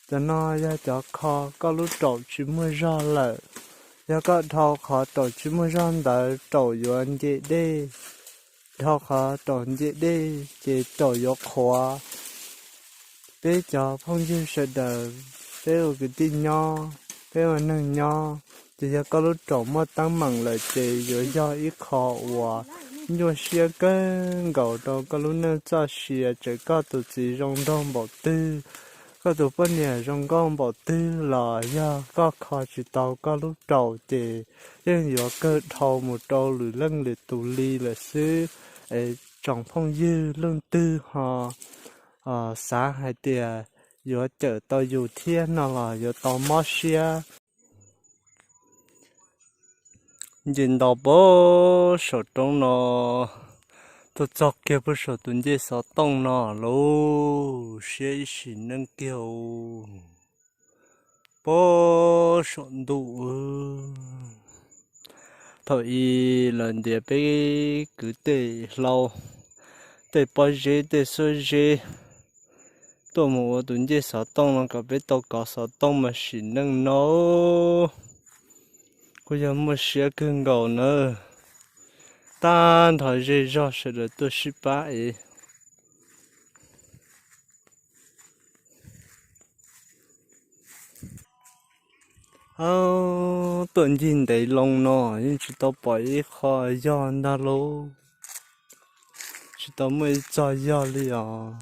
Cov no yog cov kho koj lub raum tsis muaj zog lawm. Yog koj dhau qhov raum tsis muaj zog ntawd raum yuav nce dej. Dhau qhov raum nce dej ces raum yuav qhuav. Peb cov phooj ywg sawv daws, peb ua kwv tij nyob, peb ua neeg nyob, ces yog koj lub raum muaj teeb meem lawm ces yuav yog ib qho uas nyuaj siab kawg nkaus rau koj lub neej txoj sia, txawm koj tus txiv zoo nraug npaum twg, koj tus poj niam zoo nkauj npaum twg los yog koj kho tsis tau koj lub raum ces yeej yuav kawg dhau mus rau lwm leej lwm tus li lawm xwb. Es tsoom phooj ywg leej twg ho xav hais tias yuav cawm tau yus thiab no los yuav tau mob siab. Nce nto puag saum roob no tuaj txog kiag puag saum tus ncej xov tooj no lauj, siab ib sim neej kiag. Puag saum ntuj, thaum ub lawv ntiav peb kwv tej hlau, tej pob zeb tej xuab zeb tuaj mus ua tus ncej xov tooj no kom peb tau kov xov tooj mas sim neej no kuj yog muaj siab kawg nkaus nawb. Tag nrho zej zog sawv daws tuaj sib pab es tuaj ncig ntev loo no yeej tsis tau pom ib qho yog ntag lauj, tsis tau muaj ib txog yog li os.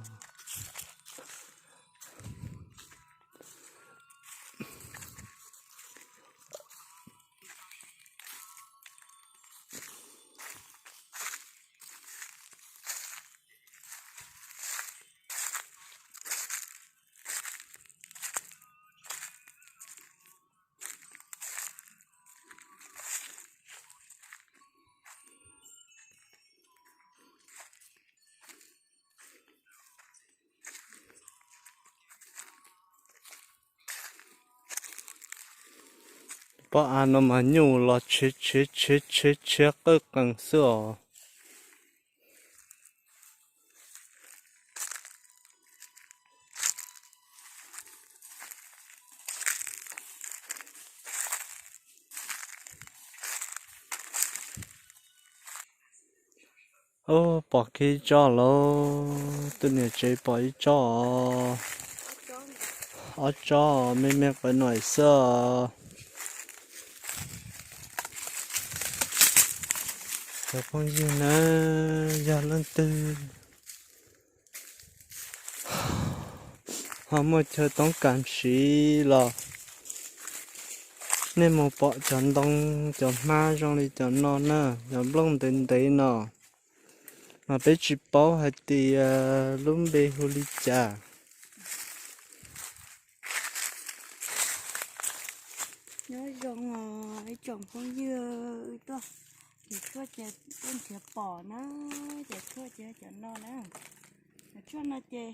Pob av no mas nyuj los tshiav tshiav tshiav tshiav tshiav qawj qees xwb os. Pom kiag ib tsob lauj, tus niam tsev pom ib tsob, ob tsob me me qawv no xwb. Cov phooj ywg na, yog leej twg ho muaj chaw toob kas siv los nej mus pom cov ntoo cov hmab zoo li cov no na, cov nplooj ntev ntev no, mas peb tsis paub hais tias lub npe hu li cas. Nyob zoo ib tsoom phooj ywg, wb tuaj nrhiav tshuaj ces tuaj nrhiav pom na, ces tshuaj ces cov no na, cov tshuaj no ces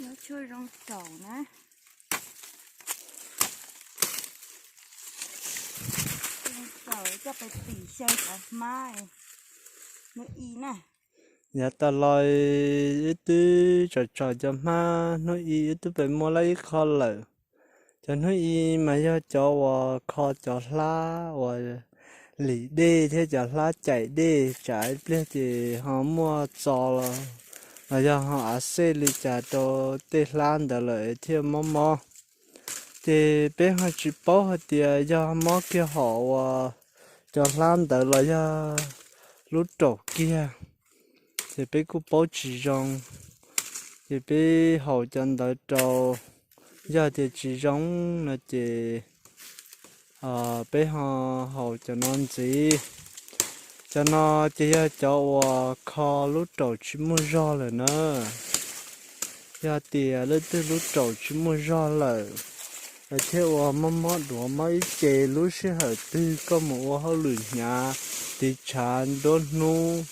yog tshuaj zoo saum na. Zoo saum coj pes tim xyaw cov hmab hnub i na. Yav tas los wb twb tsom tsom cov hmab hnub i wb twb pes muaj lawm ib qho lawm. Cov hnub i mas yog cov uas kho cov hlab uas lim dej thiab cov hlab caim dej, tsam ib pliag ces ho muaj txo los yog ho av xej li cas rau tej hlab ntawd lawm thiaj mob mob. Ces peb ho tsis paub hais tias yog mob kiag hom uas cov hlab ntawd los yog lub raum kiag, ces peb kuj paub tsis zoo. Ces peb haus cov ntawd rau, yog tias tsis zoo no ces peb ho haus cov no ntxiv. Cov no ces yog cov uas kho lub raum tsis muaj zog lawm na. Yog tias leej twg lub raum tsis muaj zog lawm, es thiaj ua mob mob duav mob ib ce, lub sij hawm twg koj mus ua hauj lwm hnyav tiv tshav nruab hnub,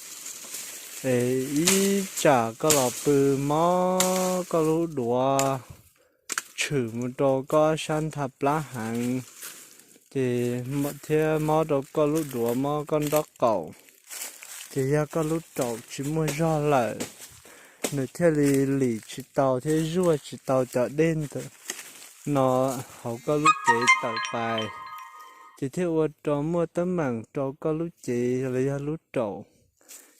es ib tsam koj los pw mob koj lub duav, tshwm mus rau koj sab ntha plab heev, ces thiab mob rau koj lub duav mob koj nraub qaum, ces yog koj lub raum tsis muaj zog lawm. nws thiaj li lim tsis tau thiab zuaj tsis tau cov dej ntawm no hauv koj lub cev tawm pais, ces thiaj ua rau muaj teeb meem rau koj lub cev los yog lub raum.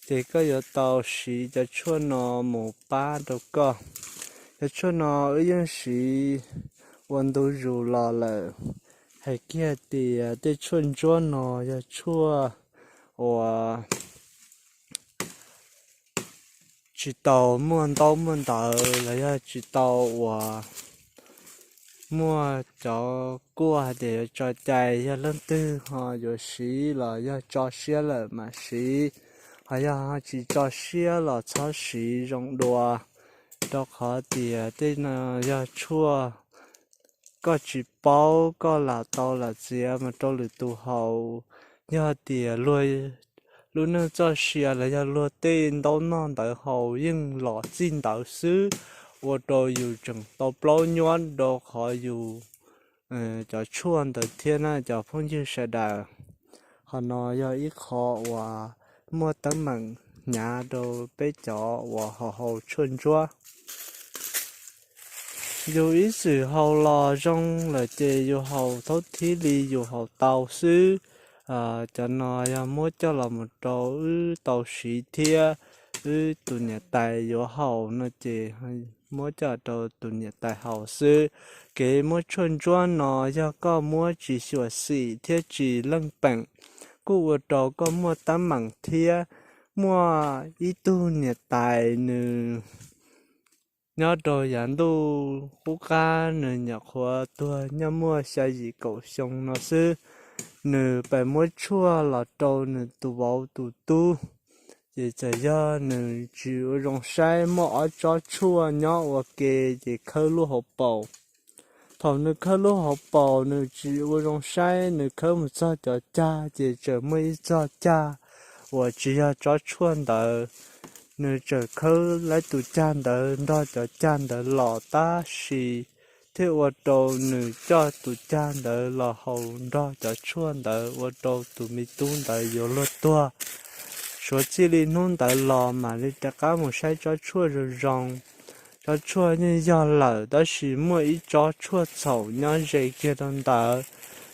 Ces koj yuav tau siv cov tshuaj no mus pab rau koj. Cov tshuaj no wb yeej siv ua ntu zus los lawm. Hais kiag tias tej tshuaj ntsuab no yog tshuaj uas tsis tau muaj ntaub muaj ntawv los yog tsis tau uas muaj cov kuaj hais tias yuav tso cai, yog leej twg ho yuav siv los yog tso siab lawm mam siv, ho yog tsis tso siab los txhob siv zoo dua, rau qhov tias tej no yog tshuaj koj tsis paub koj lam tau lam txiav mus rau lwm tus haus. Yog tias luag lub neej txoj sia los yog luag tej ntaub noj ntawv haus yeej los txij ntawd xwb, ua rau yus tseem tau plaub nyuab rau qhov yus cov tshuaj ntawd thiab na cov phooj ywg sawv daws. Qhov no yog ib qho uas muaj teeb meem hnyav rau peb cov uas ho haus tshuaj ntsuab. Yus ib txwm haus los zoo lawm ces yus haus thaub thib li yus haus tau xwb. Cov no yog muab coj los mus rau wb tau siv thiab wb tus niam tais yuav haus no ces muab coj rau tus niam tais haus xwb. Kev muab tshuaj ntsuab no yog koj muab tsis xyuam xim thiab tsis leej peem, kuj ua rau koj muaj teeb meem thiab. Muaj ib tug niam tais nws nyob rau yav ntuj qub qab nws nyuam qhuav tuag nyob muaj xya yim kaum xyoo no xwb. Nws pais muab tshuaj los rau nws tus vauv tus tub, ces txawm yog nws tsis ua zoo saib muaj ob tsob tshuaj nyob ua ke ces khawb lub hauv paus. Thaum nws khawb lub hauv paus nws tsis ua zoo saib, nws khawb mus txog cov cag ces tseem muaj ib txog cag uas tsis yog tsob tshuaj ntawd. Nws tseem khawb lawv tus cag ntawd nrog cov cag ntawd los tab sis thiaj ua rau nws coj tus cag ntawd los haus nrog cov tshuaj ntawd ua rau tus me tub ntawd yuav luag tuag. Suav txij li hnub ntawd los mam li rov qab mus saib tsob tshuaj zoo zoo. Tsob tshuaj yeej yog lawm tab sis muaj ib tsob tshuaj txhaum nyob ze kiag rau ntawd,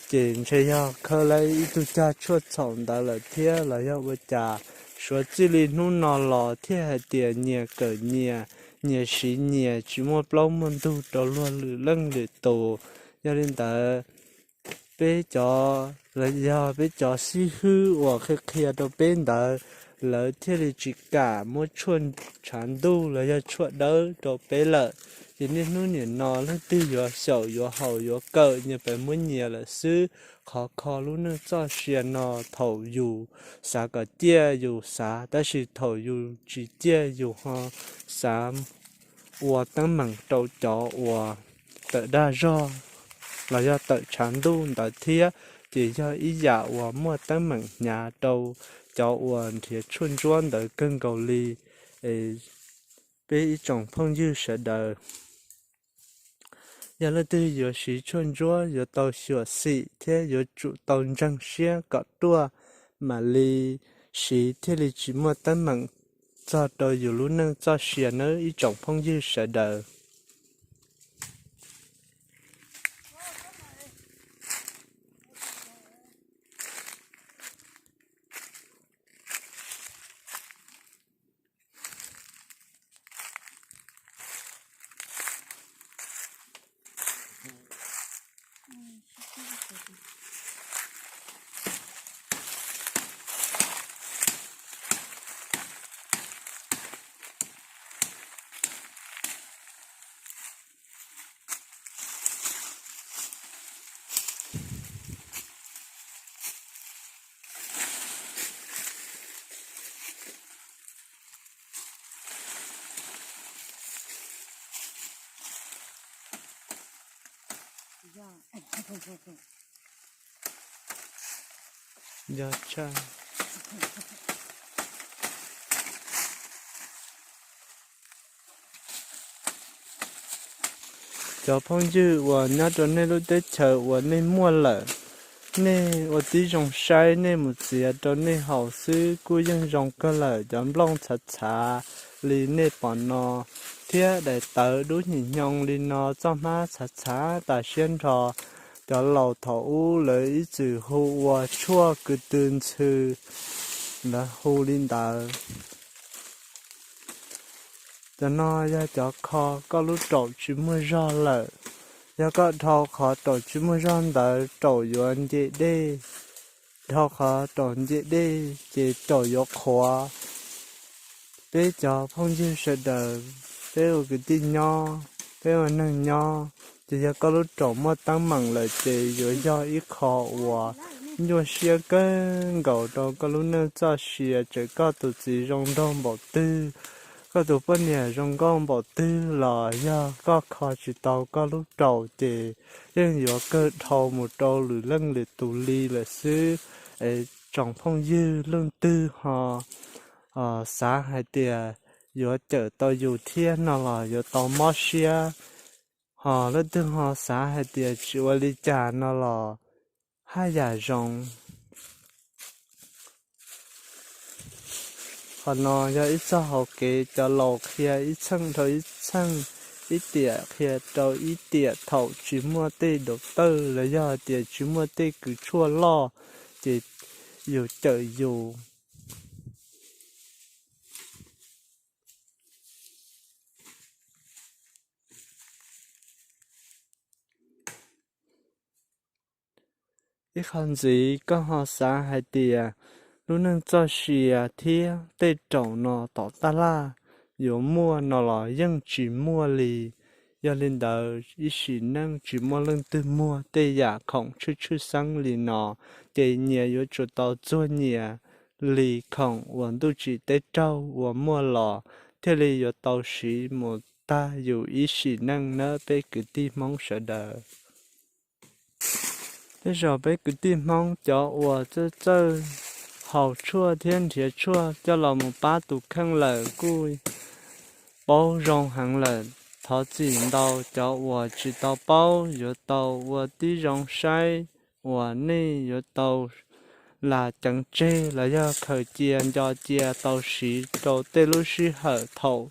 ces ntshe yog khawb lawv ib tug cag tshuaj txhaum ntawd lawm thiab los yog ua cas. Suav txij li hnub no los thiaj hais tias nyias kawm nyias, nyias siv nyias, tsis muaj plaub muaj ntug rau luag lwm leej lwm tus. Yog li ntawd, peb cov los yog peb cov xib hwb uas qhia qhia rau peb ntawd, lawv thiaj li tsis kam muab tshuaj tshav ntuj los yog tshuaj dawb rau peb lawm. Ces niaj hnub nim no leej twg yuav xyaum yuav haus yuav kawm nyias pes muab nyias lawm xwb. Qhov kho lub neej txoj sia no thaum yus xav kom ciaj yus xav, tab sis thaum yus tsis ciaj yus ho xav ua teeb meem rau cov uas tawm dag zog los yog tawm tshav ntuj ntawd thiab. Ces yog ib yam uas muaj teeb meem hnyav rau cov uas nrhiav tshuaj ntsuab ntawd kawg nkaus li. Es peb ib tsoom phooj ywg sawv daws, yog leej twg yuav siv tshuaj ntsuab yuav tau xyuam xim thiab yuav tsum tau ntseeg siab kom ruaj mam li siv thiaj li tsis muaj teeb meem txog rau yus lub neej txoj sia nawb ib tsoom phooj ywg sawv daws. Yog tshaj. Cov phooj ywg uas nyob rau nej lub teb chaws uas nej muaj lawm, nej ua tib zoo saib, nej mus txiav rau nej haus xwb kuj yeej zoo kawg lawm. Cov nplooj txhav txhav li nej pom no, thiab daim tawv dub nyim nyoos li no txoj hmab txhav txhav tas siab nrho. Cov laus thaum ub lawv ib txwm hu ua tshuaj kwv tw ntxhw, lawv hu li ntawd. Cov no yog cov kho koj lub raum tsis muaj zog lawm. Yog koj dhau qhov raum tsis muaj zog ntawd raum yuav nce dej, dhau qhov raum nce dej ces raum yuav qhuav. Peb cov phooj ywg sawv daws, peb ua kwv tij nyob, peb ua neeg nyob, ces yog koj lub raum muaj teeb meem lawm ces yuav yog ib qho uas nyuaj siab kawg nkaus rau koj lub neej txoj sia. Txawm koj tus txiv zoo nraug npaum twg, koj tus poj niam zoo nkauj npaum twg los yog koj kho tsis tau koj lub raum ces yeej yuav kawg dhau mus rau lwm leej lwm tus li lawm xwb. Es tsoom phooj ywg leej twg ho xav hais tias yuav cawm tau yus thiab no los yuav tau mob siab, ho leej twg ho xav hais tias tsis ua li cas no los haj yam zoo. Qhov no yog ib txoj hauv kev cov laus qhia ib txheej rau ib txheej, ib tiam qhia rau ib tiam. Thaum tsis muaj tej daus tawj los yog hais tias tsis muaj tej kws tshuaj loj ces yus cawm yus. Ib qho ntxiv, koj ho xav hais tias lub neej txoj sia thiab tej raum no tom taj laj yuav muaj no los yeej tsis muaj li. Yog li ntawd ib sim neej tsis muaj leej twg muag tej yam khoom tshwj tshwj xeeb li no, ces nyias yuav tsum tau txuag nyias li khoom uas ntuj tsim teb raug uas muaj los thiaj li yuav tau siv mus tag yus ib sim neej nawb peb kwv tij Hmoob sawv daws. Tej zaum peb kwv tij Hmoob cov uas txawj txawj haus tshuaj thiab nrhiav tshuaj coj los mus pab tus kheej lawm kuj paub zoo heev lawm. Thov txim ntau cov uas tsis tau paub, yuav tau ua tib zoo saib uas nej yuav tau lam ceev tseg los yog khaws cia nco cia tau siv rau tej lub sij hawm thaum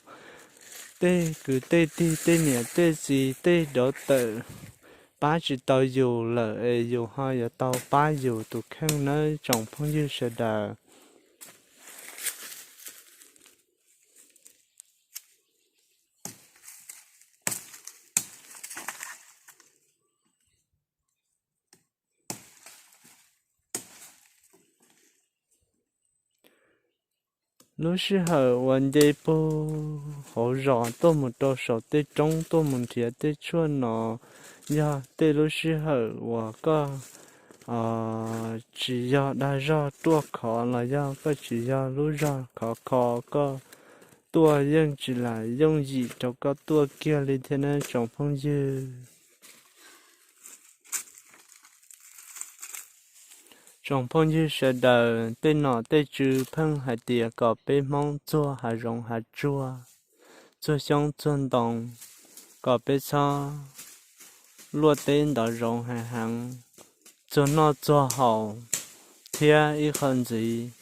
tej kwv tej tij, tej niam tej txiv, tej daughter pab tsis tau yus lawm es yus ho yuav tau pab yus tus kheej nawb tsoom phooj ywg sawv daws. Lub sij hawm uas nce puag hauv zos tuaj mus rau saum tej roob tuaj mus nrhiav tej tshuaj no, yog tej lub sij hawm uas koj tsis yog dag zog ruaj khov los yog koj tsis yog lub zog khov kho, koj tuaj yeej tsis lam yooj yim rau koj tuaj kiag li thiab nawb tsoom phooj ywg. Tsoom phooj ywg sawv daws, tej nom tej tswv pheej hais tias kom peb Hmoob txuag hav zoov hav tsuag, txuag xyoob txuag ntoo, kom peb txhob luaj teb ntov zoov heev heev, txuag noj txuag haus, thiab ib qho ntxiv,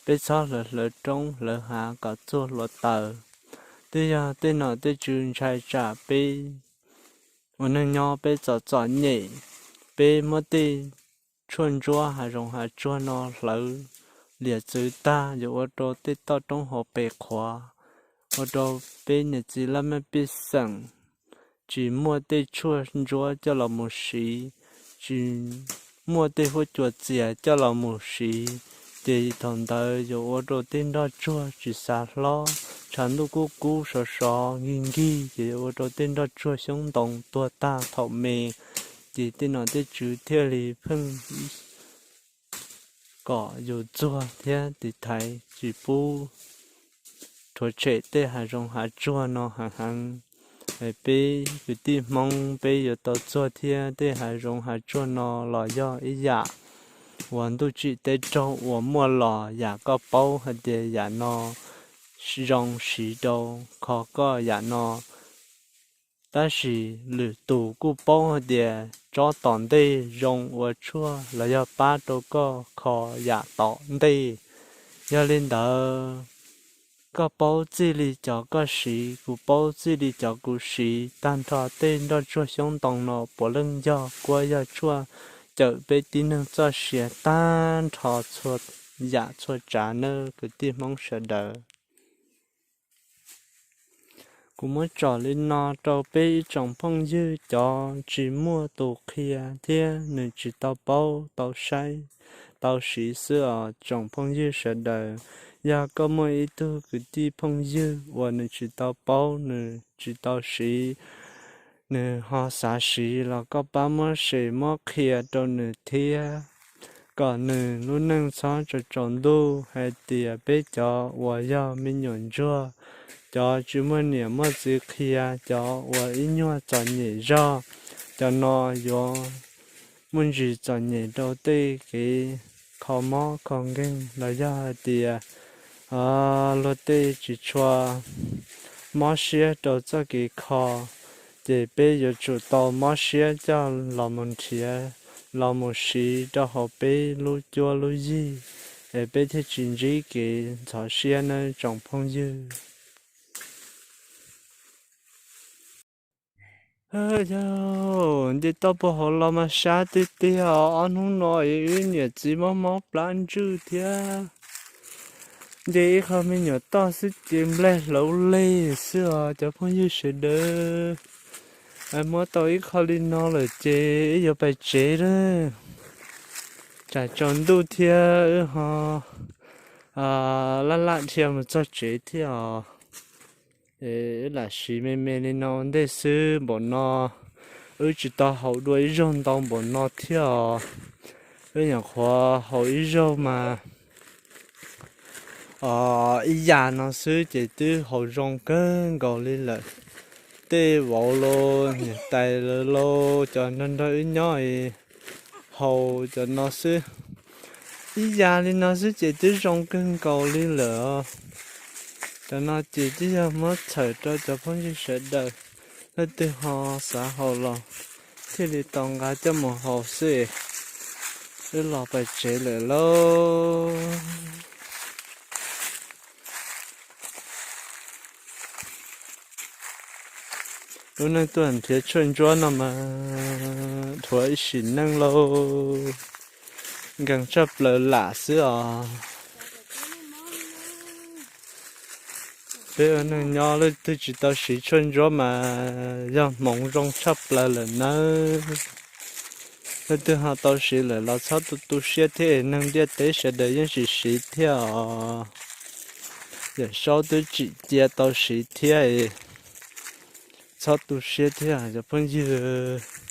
peb txhob hlawv hlawv roob hlawv hav kom txuag hluav taws. Twb yog tej nom tej tswv ntshai tsam peb ua neej nyob peb txom txom nyem, peb muab tej tshuaj ntsuab hav zoov hav tsuag no hlawv liam txwv tag yuav ua rau tej toj roob hauv pes qhuav, ua rau peb niam txiv laj mej pej xeem tsis muaj tej tshuaj ntsuab coj los mus siv, tsis muaj tej huab cua txias coj los mus siv, ces thaum ntawd yuav ua rau tej nroj tsuag tsis xav hlob, tshav ntuj kub kub sov sov nkig nkig ces yuav ua rau tej nroj tsuag xyoob ntoo tuag tag thaum me. Ces tej nom tej tswv thiaj li pheej kom yus txuag thiab tiv thaiv tsis pub rhuav tshem tej hav zoov hav tsuag no heev heev. Peb kwv tij Hmoob peb yuav tau txuag thiab tej hav zoov hav tsuag no los yog ib yam uas ntuj tsim teb raug uas muaj los yam koj paub hais tias yam no zoo siv rau kho koj yam no. Tab sis lwm tus kuj paub hais tias tsob tom ntej zoo ua tshuaj los yog pab rau koj kho yam tom ntej. Yog li ntawd, Koj paub txij li cov koj siv, kuv paub txij li cov kuv siv, tag nrho tej nroj tsuag xyoob ntoo no puav leej yog kuab yog tshuaj cawm peb tib neeg txoj sia tag nrho txhua yam txhua tsav nawb kwv tij Hmoob sawv daws. Kuv muab tsom li no rau peb ib tsoom phooj ywg cov tsis muaj tus qhia thiab nws tsis tau paub tau saib tau siv xwb os tsoom phooj ywg sawv daws. Yog koj muaj ib tug kwv tij phooj ywg uas nws tsis tau paub nws tsis tau siv, nws ho xav siv los koj pab muab share muab qhia rau nws thiab, kom nws lub neej txhob tsaus tsaus ntuj hais tias peb cov uas yog me nyuam ntsuag, cov tsis muaj niam muaj txiv qhia, cov uas ib nyuag txom nyem zog, cov no yuav muaj ntsis txom nyem rau tej kev kho mob kho nkeeg los yog hais tias luag tej tsis tshua mob siab rau txoj kev kho, ces peb yuav tsum tau mob siab coj los mus nrhiav, los mus siv rau hauv peb lub cuab lub yig, es peb thiaj tsis ntsib kev ntxhov siab nawb tsoom phooj ywg. Yog nce toj puag hauv los mas sab tiag tiag os, ob hnub no wb niam txiv mob mob plab ntswj thiab. Nce ib qho me nyuam toj xwb ces nplaig hlauv leg xwb os cov phooj ywg sawv daws. Muab tau ib qho li no lawm ces wb yuav pais tsev lawm. Tsam tsaus ntuj thiab wb ho laj laj dhia mus txog tsev thiab os. Wb lam siv me me li no ua ntej xwb, npaum no wb tsis tau haus dua ib zaug ntau npaum no thiab os. Wb nyuam qhuav haus ib zaug mas ib yam no xwb ces twb haus zoo kawg nkaus li lawm. Tej vauv los niam tais lawv los cov nrog nrog wb nyob haus cov no xwb, ib yam li no xwb ces twb zoo kawg nkaus li lawm. Cov no ces twb yog muab txhawm rau cov phooj ywg sawv daws, leej twg ho xav haus los thiaj li tau nqa coj mus haus xwb. Wb los pais tsev lawm lauj. Lub neej tuaj nrhiav tshuaj ntsuab no mas dhuav ib sim neej lauj, nkees tshaj plaws lam xwb os. Peb ua neej nyob leej twg tsis tau siv tshuaj ntsuab mas yog hmoov zoo tshaj plaws lawm nawb. Leej twg ho tau siv lawm los txhob tu tu siab thiab, neeg ntiaj teb sawv daws yeej tsis siv thiab os. Yawm Saub twb tsim cia tau siv thiab, txhob tu siab thiab cov phooj ywg.